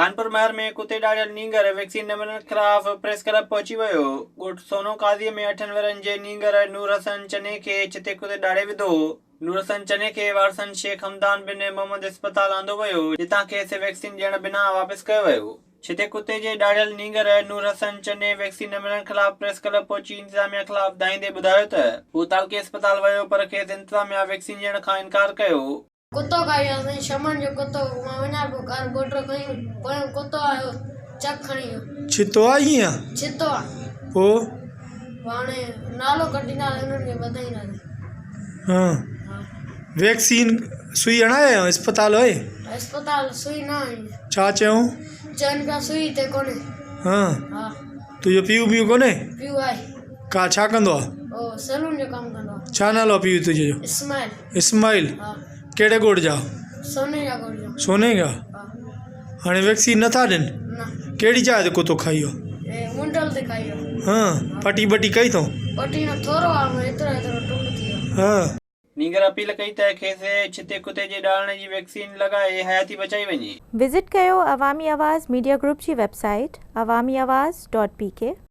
خانپور مهر ۾ ڪتي ڏاڙهيل نينگر ويڪسين نه ملڻ خلاف پريس ڪلب پهچي ويو، ڳوٺ سونو قاضي ۾ اٺن ورهين جي نينگر نور حسن چني کي ڇتي ڪتي ڏاڙهي وڌو، نور حسن چني کي وارثن شيخ حمدان بن محمد اسپتال آندو ويو، جتان کيس ويڪسين ڏيڻ بنا واپس ڪيو ويو. ڇتي ڪتي جي ڏاڙهيل نينگر نور حسن چني ويڪسين نه ملڻ خلاف پريس ڪلب پهچي انتظاميا خلاف دانهيندي ٻڌايو ته هو تعلقي اسپتال ويو پر کيس انتظاميا ويڪسين ڏيڻ کان انڪار ڪيو. ڪتو کائي ويو سائين شمن جو ڪتو مان وڃان پيو گهر ٻوٽو کڻي پويان ڪتو آيو چڪ کڻي ويو. ڇتو آ ايئن؟ ڇتو آ. پو؟ هاڻي نالو ڪڍيندا انهن کي ٻڌائينداسين. ها ويڪسين سئي هڻائي آيو اسپتال وئي؟ اسپتال سئي نه هڻي. ڇا چيائون؟ چون پيا سئي هتي ڪونهي. ها ها. تنهنجو پيء ٻيو ڪونهي؟ پيء آهي. ڪا ڇا ڪندو آ؟ او سيلون جو ڪم ڪندو آ. ڇا نالو آ پيء تنهنجي جو؟ اسماعيل. اسماعيل ها. ڪهڙي ڳوٺ جا؟ سوني جا ڳوٺ جا. سوني جا؟ ها. هاڻي ويڪسين نه ٿا ڏين؟ نه. ڪهڙي جاء تي ڪتو کائي ويو؟ اي منڊل تي کائي ويو. ها پٽي ٻٽي ڪئي اٿئون؟ پٽي نه ٿورو آ ايترو ايترو ٽنگ ٿي ويو. ها. نينگر اپيل ڪئي ته کيس ڇتي ڪتي جي ڏاڙهڻ جي ويڪسين لڳائي حياتي بچائي وڃي. وزٽ ڪيو عوامي آواز ميڊيا گروپ جي website Awami Awaz dot P K.